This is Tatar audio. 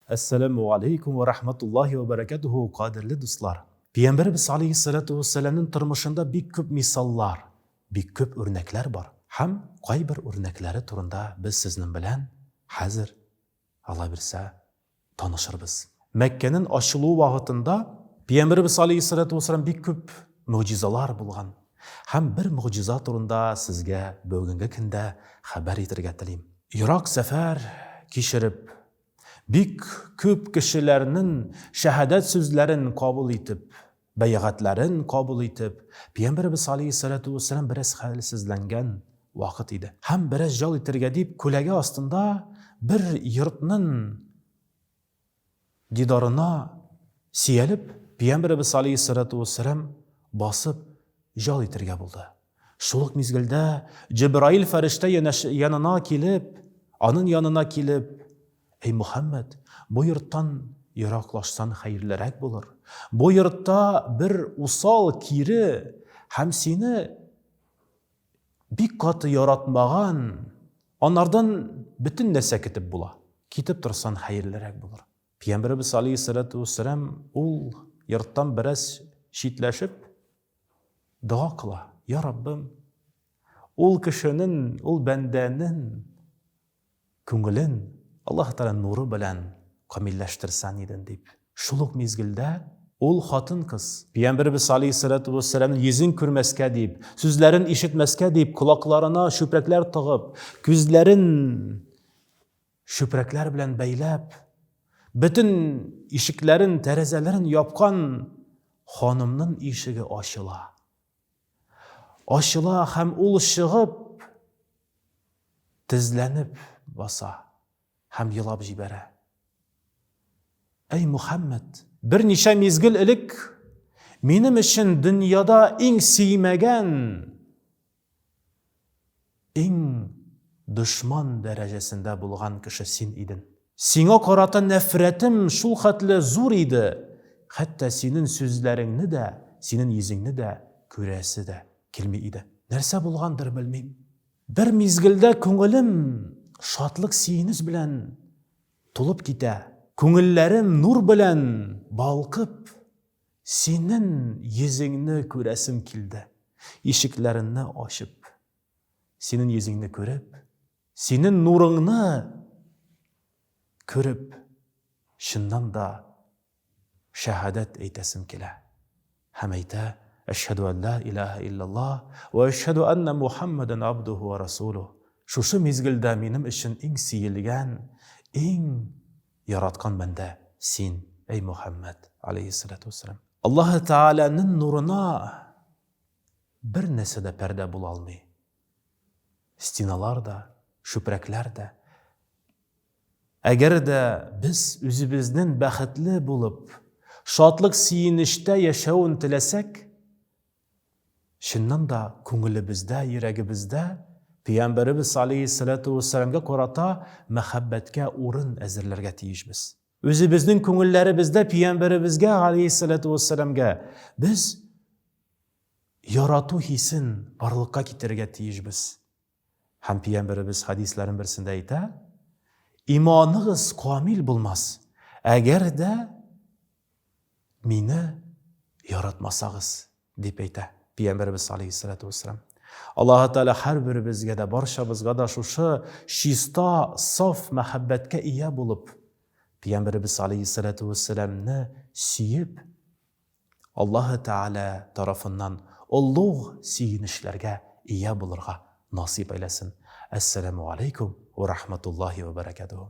Әссәламү алейкум вә рахматуллаһи вә бәрәкәтүһү, кадерле дуслар! Пәйгамбәребез алейһиссалату вәссәламнең тормышында бик күп мисаллар, бик күп үрнәкләр бар. Һәм кайбер үрнәкләре турында без сезнең белән хәзер, Алла бирсә, танышырбыз. Мәккәнең ачылуы вакытында Пәйгамбәребез алейһиссалату вәссәлам бик күп могҗизалар булган. Һәм бер могҗиза турында сезгә бүгенге көндә хәбәр итергә телим. Ерак сәфәр кичереп, Бик күп кешеләрнен шәһадәт сүзләрен кабул итеп, бәйгатьләрен кабул итеп, Пәйгамбәребез алейһиссалату вәссәлам бераз хәлсезләнгән вакыт иде. Һәм бераз җал итергә дип, күләгә астында бер йортнын дидарына сөялеп, Пәйгамбәребез алейһиссалату вәссәлам басып җал итергә булды. Шул ук мизгелдә Җәбраил фәрештә янына килеп, анын янына килеп, Әй Мөхәммәд, бу йорттан ераклашсан хәерлерәк булыр. Бу йортта бер усал кире һәм сине бик каты яратмаган, анардан бөтен нәрсә көтеп була. Китеп торсан хәерлерәк булыр. Пәйгамбәребез алейһиссалату вәссәлам ул йорттан бераз читләшеп, Дога кыла, Я Раббым, ул кешенен, ул бәндәнен күңелен Аллаһ Тәгалә нуры белән камилләштерсән иден, дип. Шул ук мизгелдә ул хатын-кыз, Пәйгамбәребез алейһиссалату вәссәламнең йөзен күрмәскә дип, сүзләрен ишетмәскә дип, колакларына чүпрәкләр тыгып, күзләрен чүпрәкләр белән бәйләп, бөтен ишекләрен, тәрәзәләрен япкан ханымның ишеге ачыла. Ачыла һәм ул чыгып, тезләнеп баса һәм елап җибәрә. Әй Мөхәммәд, берничә мизгел элек минем өчен дөньяда иң сөймәгән Иң дошман дәрәҗәсендә булган кеше син иден. Сиңа карата нәфрәтем шул хәтле зур иде, хәтта синен сүзләреңне дә, синен йөзеңне дә күрәсе дә килми иде. Нәрсә булгандыр, белмим. Бер мизгелдә күңелем шатлык-сөенеч белән тулып китә, күңелләрем нур белән балкып, Синен йөзеңне күрәсем килде. Ишекләренне ачып, синен йөзеңне күреп, синен нурыңны күреп, чыннан да шәһадәт әйтәсем килә. Һәм әйтә, Әшһәдү ән ла илаһә иллаллаһ вә әшһәдү әннә Мухаммәдән абдуһу вә расулуһ. Шушы мизгелдә минем өчен иң сөелгән, иң Яраткан бәндә син, әй Мөхәммәд, алейһиссалату вәссәлам. Аллаһы Тәгаләнең нурына бер нәрсә дә пәрдә була алмый. Стеналар да, чүпрәкләр дә. Әгәр дә без үзебезнең бәхетле булып, шатлык-сөенечтә яшәвен теләсәк, Чыннан да, күңелебездә, йөрәгебездә Пәйгамбәребез алейһиссалату вәссәламгә карата мәхәббәткә урын әзерләргә тиешбез. Үзебезнең күңелләребездә Пәйгамбәребезгә алейһиссалату вәссәламгә без ярату хисен барлыкка китерергә тиешбез. Һәм Пәйгамбәребез хәдисләрен берсендә әйтә, Иманыгыз камил булмас, әгәр дә мине яратмасагыз, дип әйтә Пәйгамбәребез алейһиссалату вассалам. Аллаһы Тәгалә һәрберебезгә дә, барчабызга да шушы чиста, саф мәхәббәткә ия булып, Пәйгамбәребез алейһиссалату вассаламны сөеп, Аллаһы Тәгалә тарафыннан олуг сөенечләргә ия булырга насыйп әйләсен. Әссәламү алейкум ва рахматуллаһи ва бәрәкәтүһү.